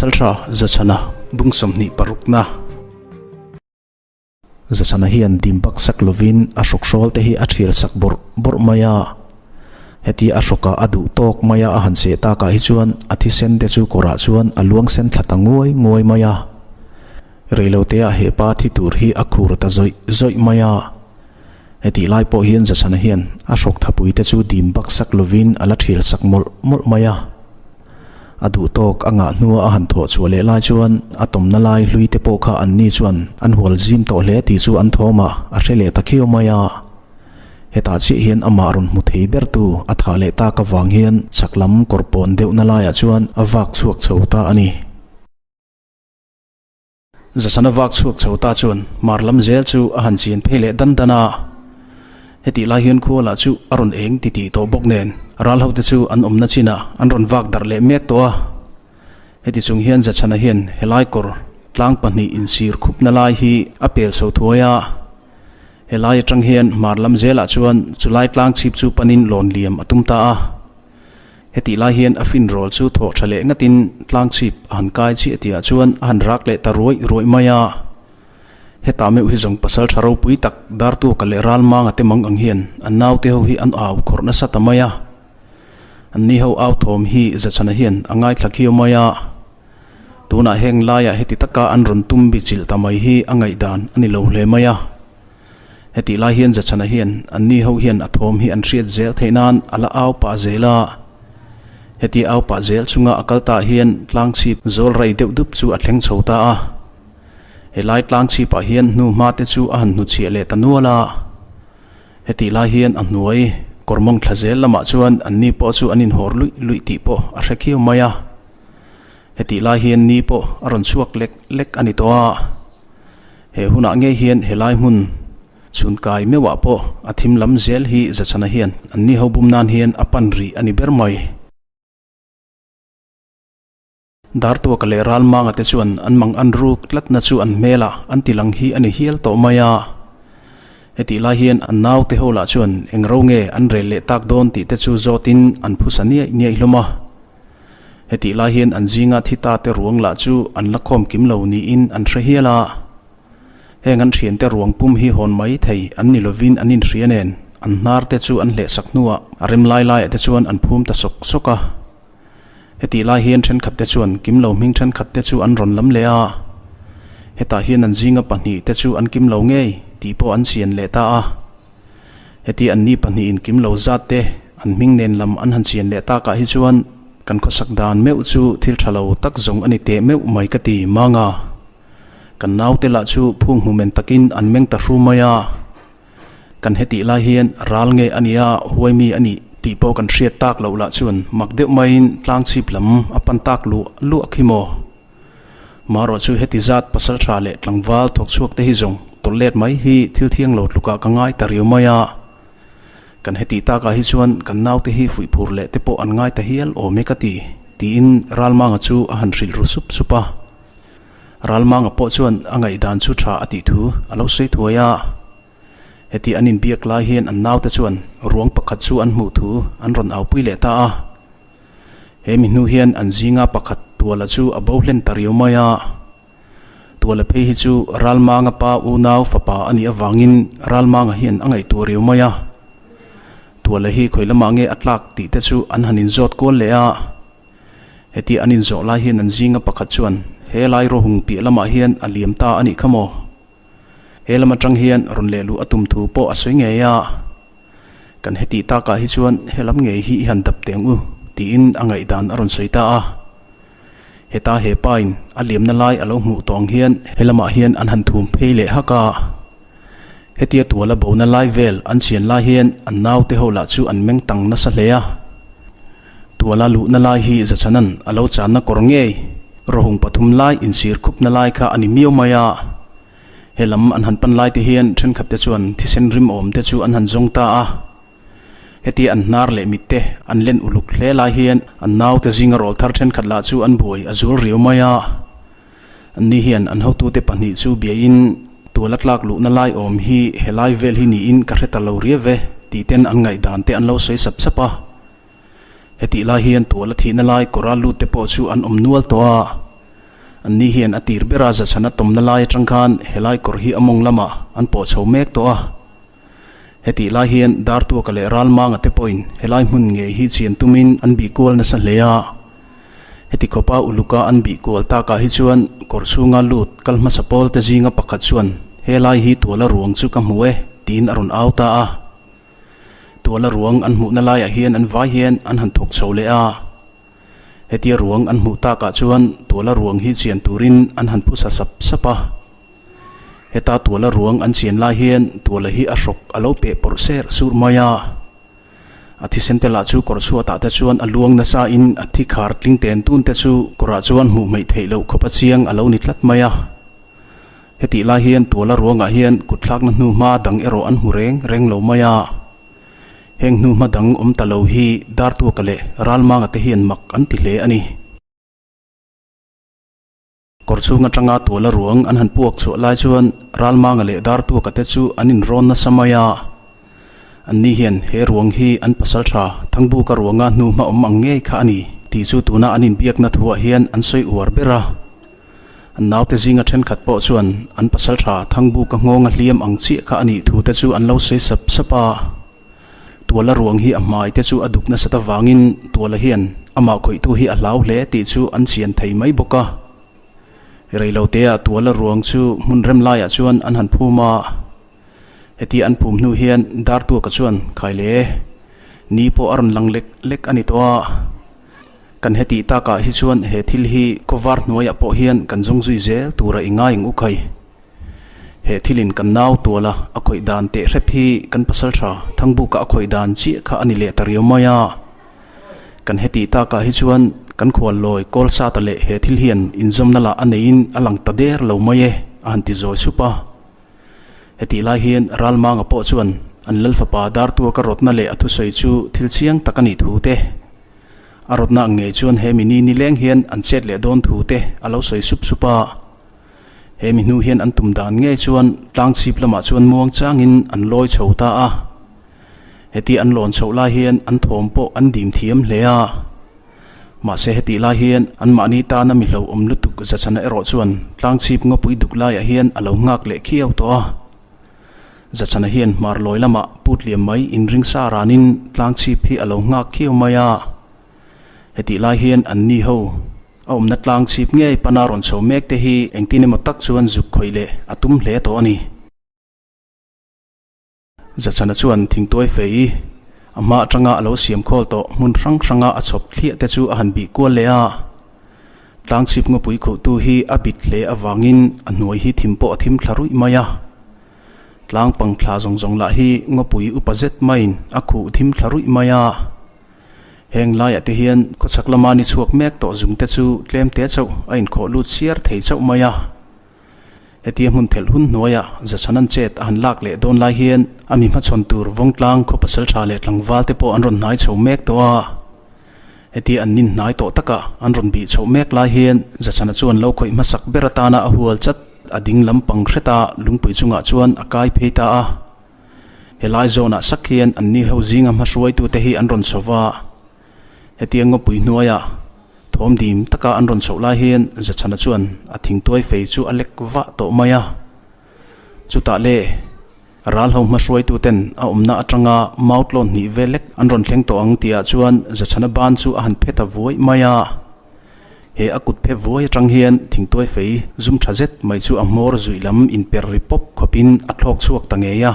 Pasaltha Zachhana bung 26 na. Zachhana hian dim bak sak lovin a hrawkhrawl te hi a thial sak bawrh bawrh mai a. Hetia a hrawkah a duh tawk mai a a han seh takah hi chuan a thisen te chu kawrah chuan a luang sen thla ta nguai nguai mai a. Reiloteah he pa thi tur hi a khur ta zawih zawih mai a. Hetih lai pawh hian Zachhana hian a hrawk thapui te chu dim bak sak lovin a la thial sak mawlh mawlh mai a. A duh tawk a ngah hnua a han thawh chhuah leh lai chuan a tawmna lai hlui te pawh kha an ni chuan an hual zim tawh hle tih chu an thawm a, a hre leh ta khiau mai a. Hetah chiah hian amah rawn hmu thei ber tu a thah leh tak avang hian chhak lam kawr pawn deuhna laiah chuan a vak chhuak chho ta a ni. Zasana vak chhuak chho ta chuan mar lam zel chu a han chian phei leh dan dan a. Hetih lai hian khua lah chu a rawn eng ti tih tawh bawk nen ral ho te chu an awmna chinah an rawn vak darh leh mek tawh a. Heti chung hian Zachhana hian helai kawr tlang pahnih insir khupna lai hi a pel chho thuai a. Helai atang hian hmar lam zelah chuan chulai tlang chhip chu panin lawn liam a tum ta a. Hetih lai hian a fin rawl chu thawh tha leh ngatin tlang chhip a han kai chiah tihah chuan a han rak leh ta ruai ruai mai a. Hetah meuh hi zawng pasal tha ropui tak Dartuaka leh Ralmanga te mang ang hian an naute ho hi an au khawrh nasa ta mai a. An ni ho au thawm hi Zachhana hian a ngaithla khiau mai a. Tunah heng laiah heti taka an rawn tum bi chilh ta mai hi a ngaihdan a ni lo hle mai a. Hetih lai hian Zachhana hian an ni ho hian a thawm hi an hriat zel theih nan a la au pah zel a. Heti au pah zel chunga a kal tah hian tlangchhip zawl rei deuh dup chu a thleng chho ta a. Helai tlangchhipah hian hnu hma te chu a han hnuchhiah leh ta nual a. Hetih lai hian a hnuai kawr mawng thla zel lamah chuan an ni pawh chu an inhawr luih luih tih pawh a hre khiau mai a. Hetih lai hian ni pawh a rawn chhuak lek lek a ni tawh a. He hunah ngei hian helai hmun chhun kai meuhah pawh a thim lam zel hi Zachhana hian an ni ho bum nan hian a pan rih a ni ber mai. Dartuaka leh Ralmanga te chuan an mang an ruk tlatna chu an hmelah an ti lang hi a ni hial tawh mai a. Hetih lai hian an naute ho lah chuan eng ro nge an rel leh tak dawn tih te chu zawtin an phusa niaih niaih hlawm a. Hetih lai hian an zinga thi ta te ruang lah chu an la khawm kim lo niin an hre hial a. Heng an thiante ruang pum hi hawn mai thei an ni lovin an inhria nen an hnar te chu an hleh sak hnuah a rem lai laiah te chuan an phum ta sawk sawk a. Hetih lai hian thenkhat te chuan kim lo hming thenkhat te chu an rawn lam leh a. Hetah hian an zinga pahnih te chu an kim lo ngei tih pawh an chian leh ta a. Heti an ni pahnihin kim lo zat te an hming nen lam an han chian leh takah hi chuan kan khawsak dan meuh chu thil tha lo tak zawng a ni teh meuh mai ka ti mang a. Kan naute lah chu phung hmu men takin an meng ta hru mai a. Kan hetih lai hian ral nge a nia huai mi a nih tih pawh kan hriat tak loh lah chuan mak deuh maiin tlang chhip lam a pan tak luah luah khi maw. Marawh chu heti zat pasal tha leh tlangval thawk chhuak te hi zawng tawlh let mai hi thil thiang lo tlukah ka ngai ta riau mai a. Kan hetih takah hi chuan kan naute hi fuih phur leh te pawh an ngai ta hial awm e ka ti, tiin Ralmanga chu a han hrilh ru sup sup a. Ralmanga pawh chuan a ngaihdan chu tha a tih thu a lo sawi thuai a. Heti an inbiak lai hian an naute chuan ruang pakhat chu an hmuh thu an rawn aupui leh ta a. He mi hnu hian an zinga pakhat Tuala chu a bo hlen ta riau mai a. Tuala phei hi chu Ralmanga pa unau fapa a nih avangin Ralmanga hian a ngaihtuah riau mai a. Tuala hi khawi lamah nge a tlak tih te chu an han inzawt kual leh a. Heti an inzawh lai hian an zinga pakhat chuan he lai rawhung piah lamah hian a liam ta a nih kha maw? He lam atang hian rawn leh luh a tum thu pawh a sawi ngei a. Kan hetih takah hi chuan helam ngei hi i han dap teh ang u, tiin a ngaihdan a rawn sawi ta a. Heta he pain a liamna lai a lo hmuh tawh ang hian helamah hian an han thum phei leh hak a. Hetia tuala bona lai vel an chian lai hian an naute ho lah chu an meng tang nasa hle a. Tuala luhna lai hi Zachhanan a lo channa kawr ngei, rawhung pathum lai insir khupna lai kha a ni miau mai a. He lam an han pan lai te hian thenkhat te chuan thisen rimawm te chu an han zawng ta a. Hetia an hnar leh mit te an len uluk hle lai hian an naute zinga rawl thar thenkhat lah chu an buai a zul riau mai a. Anni hian an hotute pahnih chu biain tuala tlak luhna lai awm hi helai vel hi niin ka hre ta lo riau ve tih ten an ngaihdan te an lo sawi sap sap a. Hetih lai hian tuala thihna lai kawra lut te pawh chu an awm nual tawh a. Anni hian a tir bera zachhana tawmna lai atang khan helai kawr hi a mawng lamah an pawh chho mek tawh a. Hetih lai hian Dartuaka leh Ralmanga te pawhin helai hmun ngei hi chian tumin an bih kual nasa hle a. Heti khawpa uluka an bih kual takah hi chuan kawr chhunga lut kal hmasa pawl te zinga pakhat chuan helai hi tuala ruang chu ka hmu e tiin a rawn au ta a. Tuala ruang an hmuhna laiah hian an vai hian an han thawk chho leh a. Hetia ruang an hmuh takah chuan tuala ruang hi chian turin an han phusa sap sap a. Heta tuala ruang an chian lai hian tuala hi a hrawk a lo peh pawrh ser sur mai a. A thisen te lah chu kawr chhuatah te chuan a luang nasa in a thi khar tling ten tun te chu kawrah chuan hmuh hmeih theih loh khawp a chiang a lo ni tlat mai a. Hetih lai hian tuala ruangah hian kutthlakna hnuhma dang erawh an hmu reng reng lo mai a. Heng hnuhma dang awm ta lo hi Dartuaka leh Ralmanga te hian mak an ti hle a ni. Kawr chhung atanga tuala ruang an han puak chhuah lai chuan Ralmanga leh Dartuaka te chu an inrawn nasa mai a. Anni hian he ruang hi an pasal tha Thangbuka ruanga hnu hma awm ang ngei kha a ni tih chu tuna an inbiakna thuah hian an sawi uar ber a. An naute zinga thenkhat pawh chuan an pasal tha Thangbuka nghawnga hliam ang chiah kha a nih thu te chu an lo sawi sap sap a. Tuala ruang hi a hmai te chu a duk nasat avangin Tuala hian amah khawihtu hi a hlau hle tih chu an chian thei mai bawk a. Reilotea Tuala ruang chu hmun rem laiah chuan an han phum a. Hetia an phum hnu hian Dartuaka chuan khai le ni pawh a rawn lang lek lek a ni tawh a. Kan hetih takah hi chuan he thil hi khawvar hnuaiah pawh hian kan zawng zui zel tura i ngai ang u khai. He thilin kan nau tuala a khawih dan teh hrep hi kan pasal tha Thangbuka a khawih dan chiah kha a ni leh ta riau mai a. Kan hetih takah hi chuan kan khual lawi kawl sata leh he thil hian inzawmna lah a neiin a lang ta der lo mai e a han ti zawi sup a. Hetih lai hian Ralmanga pawh chuan an Lalfapa Dartuaka rawtna leh a thusawi chu thil chiang tak a nih thu te, a rawtna ang ngei chuan he mi ni nileng hian an chet leh dawn thu te a lo sawi sup sup a. He mi hnu hian an tum dan ngei chuan tlang chhip lamah chuan muang changin an lawi chho ta a. Heti an lawn chhoh lai hian an thawm pawh an dim thiam hle a. Mahse hetih lai hian anmahni tana mi hlauhawm lutuk zachhana erawh chuan tlang chhip ngawpui duk laiah hian a lo nghak leh khiau tawh a. Zachhana hian hmar lawi lamah put liam mai inring sa ranin tlang chhip hi a lo nghak khiau mai a. Hetih lai hian anni ho A awmna tlang chhip ngei pana rawn chho mek te hi engtin emaw tak chuan zuk khawih leh a tum hle tawh a ni. Zachana chuan thingtuai fei a hma atanga a lo siam khawl tawh hmun hrang hranga a chhawp thliah te chu a han bih kual leh a. Tlang chhip ngawpui khuhtu hi a bit hle avangin a hnuai hi thim pawh a thim thla ruih mai a. Tlang pang thla zawng zawng lah hi ngawpui upa zet maiin a khuh thim thla ruih mai a. Heng laiah te hian khawchhak lama ni chhuak mek tawh zung te chu tlem te chauh a inkhawh lut siar thei chauh mai a. Hetia hmun thelh hun hnuaiah Zachhanan chet a han lak leh dawn lai hian a mi hmachhawn tur Vawngtlang khaw pasal tha leh tlangval te pawh an rawn hnai chho mek tawh a. Hetia an nin hnai tawh takah an rawn bih chhoh mek lai hian Zachhana chuan lo khawih hmasak ber atana a hual chat a ding lampang hreta lungpui chungah chuan a kai phei ta a. Helai zawnah sak hian anni ho zinga hmahruaitute hi an rawn chho va, hetia ngawpui hnuaia thawm dim taka an rawn chhoh lai hian Zachhana chuan a thingtuai fei chu a lek vah tawh mai a. Chutah le, ral ho hmahruaituten a awmna atanga mautlawn hnih vel lek an rawn thleng tawh ang tihah chuan Zachhana ban chu a han phe ta vuai mai a. He a kut phe vuai atang hian thingtuai fei zum tha zet mai chu a hmawr zuih lam inper ri pawp khawpin a thlawk chhuak ta ngei a.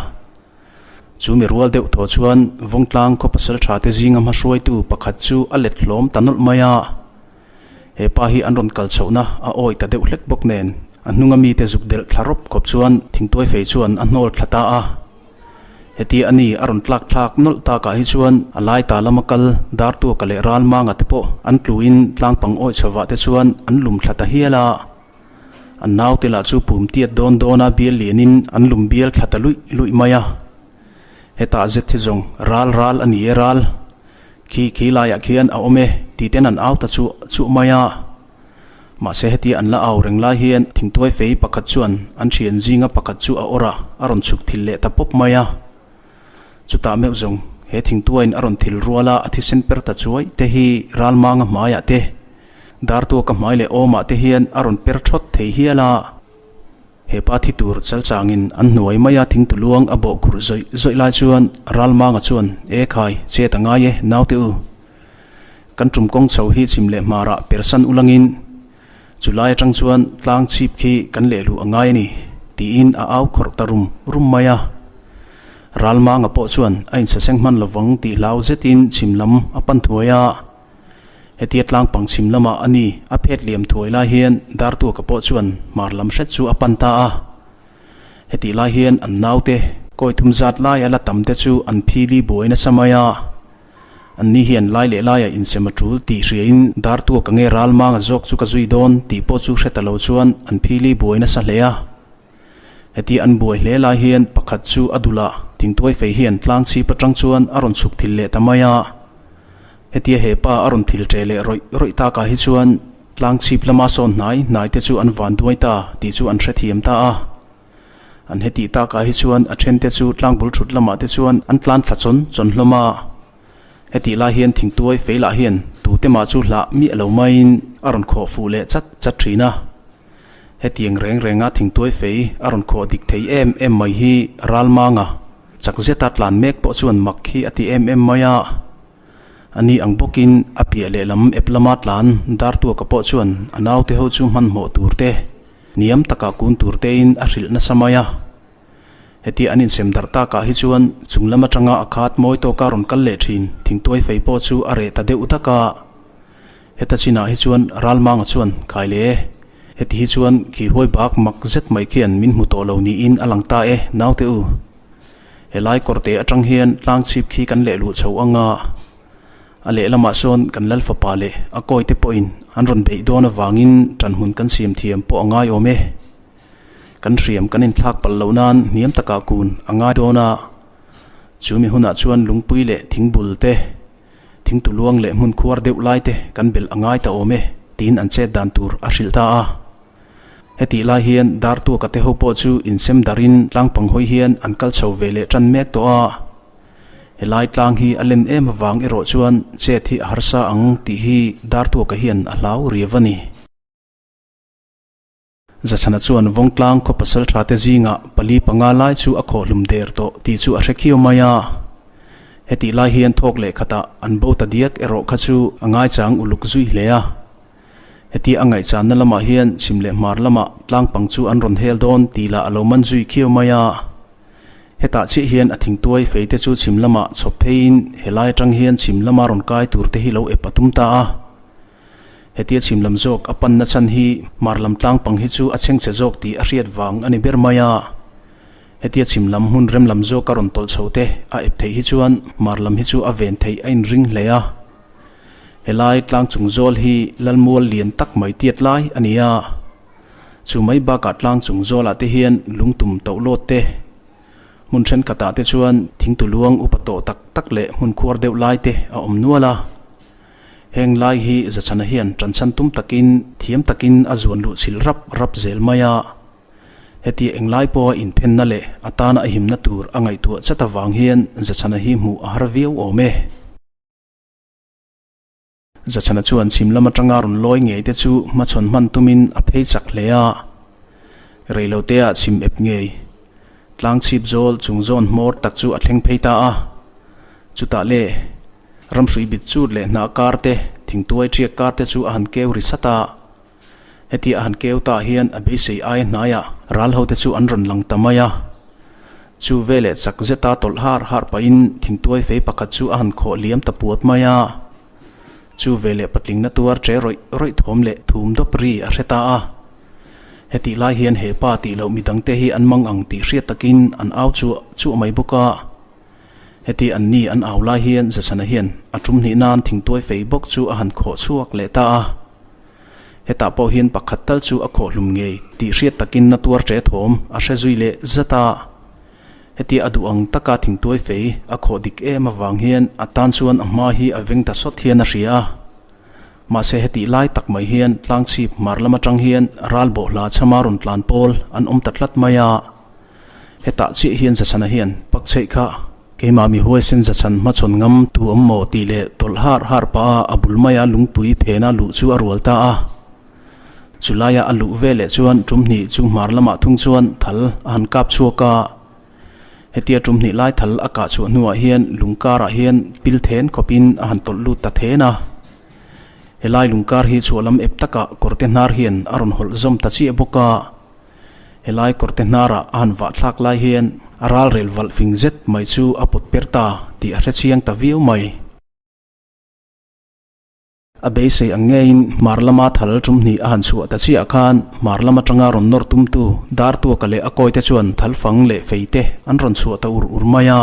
Chu mi rual deuh thaw chuan Vawngtlang khaw pasal tha te zinga hmahruaitu pakhat chu a let hlawm ta nawlh mai a. He pa hi an rawn kal chhohna a awi ta deuh hlek bawk nen a hnunga mite zuk delh thla rawp khawp chuan thingtuai fei chuan a hnawl thla ta a. Hetia a ni a rawn tlak thlak nawlh takah hi chuan a lai ta lama kal Dartuaka leh Ralmanga te pawh an tluin tlangpang awih chhovah te chuan an lum thla ta hial a. An naute lah chu pum tiat dawn dawna bial lianin an lum bial thla ta luih luih mai a. Hetah zet hi zawng ral ral a ni e ral. Khi khi laiah khian a awm e tih ten an au ta chuah chuah mai a. Mahse hetia an la au reng lai hian thingtuai fei pakhat chuan an thian zinga pakhat chu a awrh a, a rawn chhuk thil leh ta pawp mai a. Chutah meuh zawng he thingtuaiin a rawn thil rual a, a thisen per ta chuai te hi Ralmanga hmaiah te, Dartuaka hmai leh awmah te hian a rawn per thawt thei hial a. He pa thi tur chal changin an hnuai maia thingtu luang a bawh khurh zawih zawih lai chuan Ralmanga chuan, E khai, chet a ngai e, naute u. Kan tum kawng chho hi chhim leh hmarah persan ulangin chu lai atang chuan tlang chhip khi kan lehluh a ngai a ni, tiin a au khawrh ta rum rum mai a. Ralmanga pawh chuan a insaseng hman lovang tih hlau zetin chhim lam a pan thuai a. Hetia tlang pang chhim lamah a ni a phet liam thuai lai hian Dartuaka pawh chuan hmar lam hret chu a pan ta a. Hetih lai hian an naute kawi thum zat lai a la tam te chu an phili buai nasa mai a. An ni hian lai leh laiah insem a tul tih hriain Dartuaka nge ral manga zawk chu ka zui dawn tih pawh chu hre ta lo chuan an phili buai nasa hle a. Hetia an buai hle lai hian pakhat chu a dul a, thingtuai fei hian tlang chhip atang chuan a rawn chhuk thil leh ta mai a. Hetia he pa a rawn thil ṭeh leh rawih rawih takah hi chuan tlang chhip lama sawn hnai hnai te chu an van duai ta tih chu an hrethiam ta a. An hetih takah hi chuan a then te chu tlang bul thut lamah te chuan an tlan thla chawn chawn hlawm a. Hetih lai hian thingtuai fei lah hian tute mah chu hlah miah lo maiin a rawn khawh fuh leh chat chat thin a. Hetiang reng renga thingtuai fei a rawn khawh dik thei em em mai hi Ralmanga chak zeta tlan mek pawh chuan mak hi a ti em em mai a. A ni ang bawkin a piah lehlam ep lama tlan Dartuaka pawh chuan a naute ho chu hmanhmawh tur te, hniam takah kun tur tein a hrilh nasa mai a. Hetia an insem darh takah hi chuan chung lam atanga a khat mawi tawka rawn kal leh thin thingtuai fei pawh chu a reh ta deuh dak a. Heta chinah hi chuan Ralmanga chuan khai le e. Heti hi chuan khi huai bak mak zet mai khian min hmu tawh lo niin a lang ta e naute u. Helai kawrte atang hian tlang chhip khi kan leh luh chho ang a. A lehlamah sawn kan lal fapa leh a kawite pawhin an rawn beih dawn avangin ṭanhmun kan siam thiam pawh a ngai awm e. Kan hriam kan inthlak palh loh nan hniam takah kun a ngai dawn a. Chumi hunah chuan lungpui leh thingbul te, thingtu luang leh hmun khuar deuh lai te kan belh a ngai ta awm e, tiin an chet dan tur a hrilh ta a. Hetih lai hian Dartuaka te ho pawh chu insem darin tlangpang hawi hian an kal chho ve leh tan mek tawh a. Helai tlang hi a len em avang erawh chuan chet hi a harsa ang tih hi Dartuaka hian a hlau riau a ni. Zachhana chuan Vawngtlang khaw pasal tha te zingah pali panga lai chu a khawhhlum der tawh tih chu a hre khiau mai a. Hetih lai hian thawk leh khatah an bo ta diak erawh kha chu a ngaichang uluk zui hle a. Hetia a ngaihchanna lamah hian chhim leh hmar lamah tlangpang chu an rawn hel dawn tih lah a lo man zui khiau mai a. Hetah chiah hian a thingtuai fei te chu chhim lamah chhawp pheiin helai atang hian chhim lama rawn kai tur te hi lo ep a tum ta a. Hetia chhim lam zawk a panna chhan hi hmar lam tlang pang hi chu a chhengchhe zawk tih a hriat vang a ni ber mai a. Hetia chhim lam hmun rem lam zawk a rawn tawlh chho te a ep theih hi chuan hmar lam hi chu a ven theih a inring hle a. Helai tlang chung zawl hi Lalmual lian tak mai tiat lai a ni a. Chu mai bakah tlang chung zawlah te hian lungtum toh lawt te, hmun thenkhatah te chuan thingtu luang upa tawh tak tak leh hmun khuar deuh lai te a awm nual a. Heng lai hi Zachhana hian tanchhan tum takin thiam takin a zuan luh chhilh rap rap zel mai a. Hetia englai pawha inphenna leh a tana a himna tur a ngaihtuah chat avang hian Zachhana hi hmuh a har viau awm e. Zachhana chuan chhim lam atanga rawn lawi ngei te chu hmachhawn hman tumin a phei chak hle a. Reilotea chhim ep ngei tlang chhip zawl chung zawn hmawr tak chu a thleng phei ta a. Chutah le. Ramhrui bit chut leh hnah kar te, thingtuai ṭiak kar te chu a han keu ri sat a. Hetia a han keu tah hian a beisei aia hnaiah ral ho te chu an rawn lang ta mai a. Chu veleh chak zeta tawlh har har pahin thingtuai fei pakhat chu a han khawh liam ta puat mai a. Chu veleh patlingna tuar ṭe rawih rawih thawm leh thum dawp ri a hre ta a. Hetih lai hian he pa tih loh midangte hi an mang ang tih hriat takin an au chuah chuah mai bawk a. Heti an ni an au lai hian Zachhana hian a tum hnih nan thingtuai fei bawk chu a han khawh chhuak leh ta a. Hetah pawh hian pakhat tal chu a khawh hlum ngei tih hriat takin na tuar ṭe thawm a hre zui leh zat a. Hetia a duh ang taka thingtuai fei a khawh dik em avang hian a tan chuan a hma hi a veng ta sawt hian a hria a. Mahse hetih lai tak mai hian tlangchhip hmar lam atang hian ral bawhhla chhama rawn tlan pawl an awm ta tlat mai a. Hetah chiah hian Zachhana hian pak chheih kha. Keimah mi huaisen za chhan hmachhawn ngam tu awm maw tih leh tawlh har har pah a a bul maia lungpui phena luh chu a rual ta a. Chulaia a luh ve leh chuan tum hnih chu hmar lamah thung chuan thal a han kap chhuak a. Hetia tum hnih lai thal a kah chhuah hnuah hian lung karah hian pil then khawpin a han tawlh lut ta then a. Helai lung kar hi chhuah lam ep takah kawrte hnar hian a rawn hawlh zawm ta chiah bawk a. Helai kawrte hnarah a han vah thlak lai hian a ralrel valh fing zet mai chu a pawt per ta tih a hrechiang ta viau mai. A beisei ang ngeiin hmar lama thal tum hnih a han chhuah ta chiah khan hmar lam atanga rawn nawr tumtu Dartuaka leh a kawite chuan thal fang leh fei te an rawn chhuah ta ur ur mai a.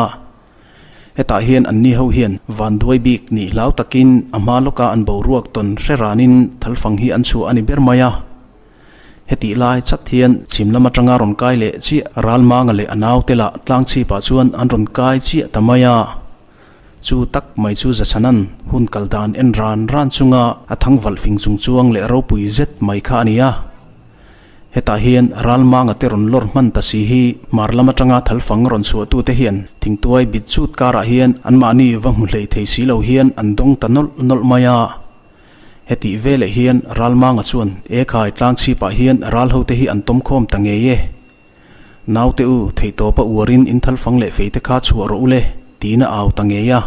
Hetah hian anni ho hian vanduai bik nih hlau takin a hma lawka an boruak tawn hre ranin thal fang hi an chhuah a ni ber mai a. Hetih lai chat hian chhim lam atanga rawn kai leh chiah Ralmanga leh a naute lah tlang chhipah chuan an rawn kai chiah ta mai a. Chu tak mai chu Zachhanan hun kal dan en ran ran chunga a thang valh fing chung chuang leh ropui zet mai kha a ni a. Hetah hian Ralmanga te rawn lawr hman ta si hi hmar lam atanga thalfang rawn chhuahtute hian thingtuai bit chut karah hian anmahni va hmu hlei thei si lo hian an dawng ta nawlh nawlh mai a. Hetih veleh hian Ralmanga chuan Ekhai tlang chhipah hian ral hote hi an tawmkhawm ta ngei e. Naute u, theihtawpa uarin in thalfang leh feite kha chhuah rawh u le, tiin a au ta ngei a.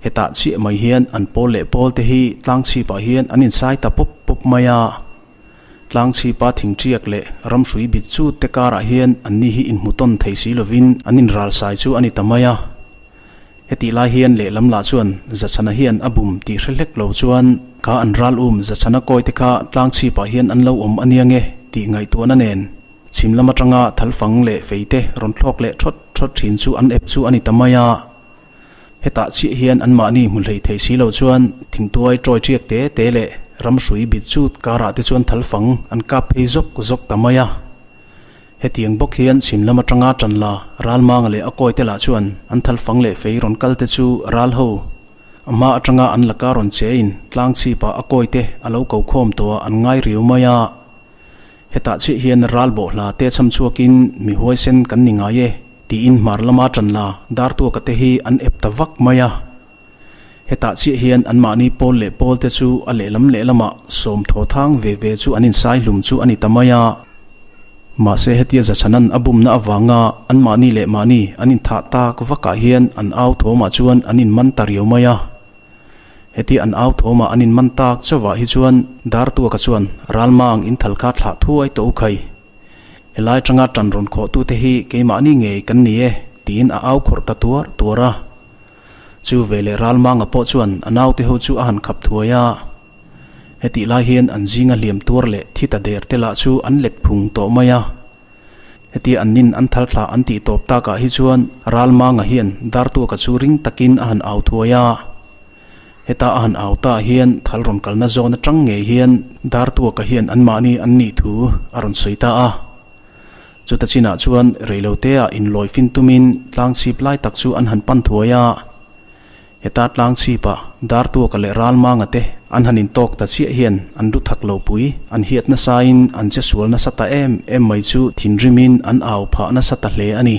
Hetah chiah mai hian an pawl leh pawl te hi tlang chhipah hian an insai ta pawp pawp mai a. Tlang chhipa thingṭiak leh ramhrui bit chut te karah hian anni hi inhmu tawn thei si lovin an inralsai chu a ni ta mai a. Hetih lai hian lehlam lah chuan Zachhana hian a bum tih hre hlek lo chuan kha an ral um Zachhana kawi te kha tlang chhipah hian an lo awm a nia nge tih ngaihtuahna nen chhim lam atanga thalfang leh fei te rawn thlawk leh thawt thawt thin chu an ep chu a ni ta mai a. Hetah chiah hian anmahni hmu hlei thei si lo chuan thingtuai tawi ṭiak te te leh ramhrui bit chut karah te chuan thalfang an kap phei zawk zawk ta mai a. Hetiang bawk hian chhim lam atanga ṭan la Ralmanga leh a kawite lah chuan an thalfang leh fei rawn kal te chu ral ho a hma atanga an laka rawn chein tlang chhipah a kawite a lo ko khawm tawh a an ngai riau mai a. Hetah chiah hian ral bawhhla te chham chhuakin mi huaisen kan ni ngai e tiin hmar lama ṭan la Dartuaka te hi an ep ta vak mai a. Hetah chiah hian anmahni pawl leh pawl te chu a lehlam lehlamah sawmthaw thang ve ve chu an insai hlum chu a ni ta mai a. Mahse hetia Zachhanan a bumna avanga anmahni leh mahni an inthah tak vakah hian an au thawmah chuan an inman ta riau mai a. Hetia an au thawmah an inman tak chauhah hi chuan Dartuaka chuan Ralmang inthal kha thlah thuai tawh u khai. Helai atanga ṭan rawn khawhtute hi keimahni ngei kan ni e tiin a au khawrh ta tuar tuar a. Chu veleh Ralmanga pawh chuan a naute ho chu a han khap thuai a. Hetih lai hian an zinga hliam tuar leh thi ta der te lah chu an let phung tawh mai a. Hetia an nin an thal thlah an tih tawp takah hi chuan Ralmanga hian Dartuaka chu ring takin a han au thuai a. Heta a han au ta hian thal rawn kalna zawn atang ngei hian Dartuaka hian anmahni an nih thu a rawn sawi ta a. Chuta chinah chuan reiloteah inlawi fin tumin tlang chhip lai tak chu an han pan thuai a. Heta tlang chhipah Dartuaka leh Ralmanga te an han intawk ta chiah hian an lu thak lo pui, an hiat nasain an che sual nasa ta em em mai chu thinrimin an au phah nasa ta hle a ni.